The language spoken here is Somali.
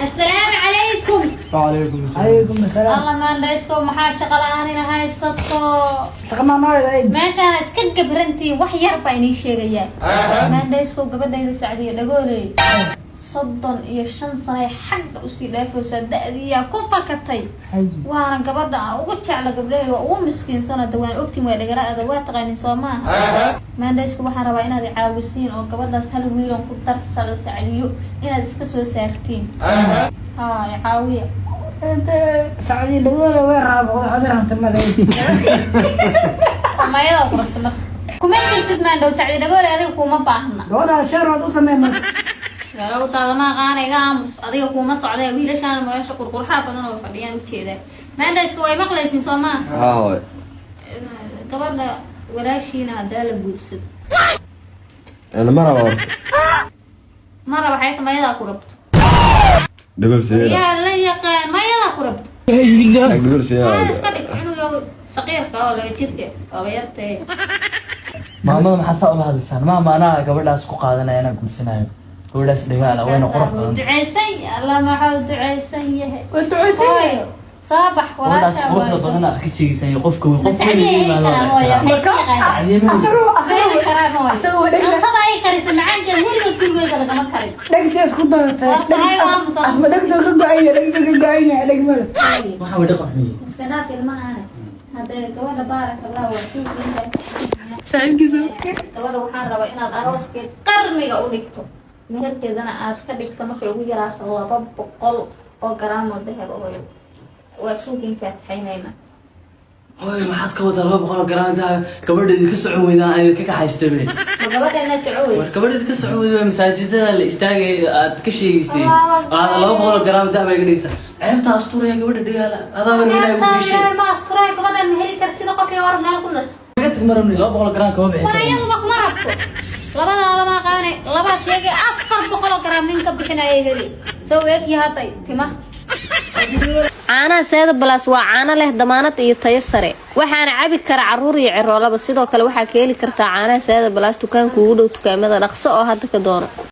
Assalaamu calaykum. Wacalaykum asalaam. Calaykum asalaam. Alla, maandhaysko, maxaa shaqa la-aan ina haysato? Shaqamaamaaday. Meeshaan iska gabrantiin, wax yar baa inii sheegayaa. Maandhaysko, gabadhayda Sacdiyo Dhagooley 35 sanay xagga usii dhaafaysaa, da-diyaa ku fakatay. Waana gabadha aan ugu jecla gabdhahayga, waa ugu miskiinsana. Da waan ogtiin, waa dhagala-ada, waa taqaanin, soo maaha? Maandhaysku, waxaan rabaa inaad caawisiin oo gabadhaas hal wiilon ku darsado, Sacdiyo inaad iska soo saartiin. Ha caawiya. Sacdiyo Dhagoole way raabo, waxaad rabta male. Mayada ku rabta marka kuma jirtid, maandhow. Sacdiyo Dhagoole adiga kuma baahna. Gabadha sheer waad u samee marka. Utaada ma aqaana, iga aamus, adiga kuma socday. Wiilashaan meesha qurqurxaa badan oo fadhiyaan ujeedaa. Maandhayska, way maqlaysiin, soo maa? Haa, hooy. Gabadha walaashiina haddaa la guursado. Ana ma raba horta. Ma raba xayta? Mayadaa ku rabto. Dhagol siyeena. Yaa la yaqaan mayadaa ku rabto? Dhagol siyeena. Maa iska dhig cunuga saqiirka oo 2 jirka waaba yartee. Maamada, maxaa saa ula hadlaysaan? Maama, anaa gabadhaas ku qaadanaya, anaa guursanayo gabadhaas dhagaala, wayna qurux badan. Ducaysan, alla maxaa ducaysan yahay. Waa ducaysan yahay. Hooyo, soo bax. Gabadhaas Walaashaa. quruxda badan aad ka sheegaysan iyo qofka weyn, qof weyn Masacdiya iga heli yimaado karaan, hooyo, waa maxay ka yaqaanaan? Sacdiye ma Asagoo Heli asagoo karaan, hooyo. Asagoo dhegla. Cuntada ay karisa macaankeeda weligood gurigooda lagama karin. Dhegta isku daratay. War saxay, waa aamusan. Asma dhegta ka go-anya, dhegta ka go-anya, dhegmada. Waxaa way dhaqan xun yihiin. Iska dhaaf ilmahaane. Hadee gabadha, baaraka Allah, waa shuukinta. Saaxiibkiisa. Gabadha waxaan rabaa inaad arooskii qarniga u dhigto, meherkeedana aad ka dhigto markay ugu yaraato 200 oo garaam oo dahab. Hooyo, waa suuqin faatixaynayna. Hooy, maxaad ka wadaa 200 garaam dahab? Gabadheedi ka socon weydaan aan idinka kaxaystay. Ma gabadha soco War weys? gabadheedi ka socon weyda, masaajidada la istaagay aad ka sheegaysay. Aad 200 garaam dahab ay ga dhigaysaa. Ceebta asturaya gabadha dhigaala adaa mar ilaahay ugu geshay. Ma asturay gabadhan? Ma heli kartida qof iyo war meel ku naso. Naga tag, marabni 200 garaam kama bixi War karo. iyaduba kuma rabto. Labadaada ma qaane, labaad sheegay, 400 garaam nin ka bixinaya heli. Soo eegyi hadday tima. Caanaha Seeda Balas waa caano leh damaanad iyo tayo sare, waxaana cabi kara caruur iyo ciroolaba. Sidoo kale waxaa ka heli kartaa caanaha Seeda Balas dukaanka ugu dhow dukaamada. Dhaqso oo hadda ka doono.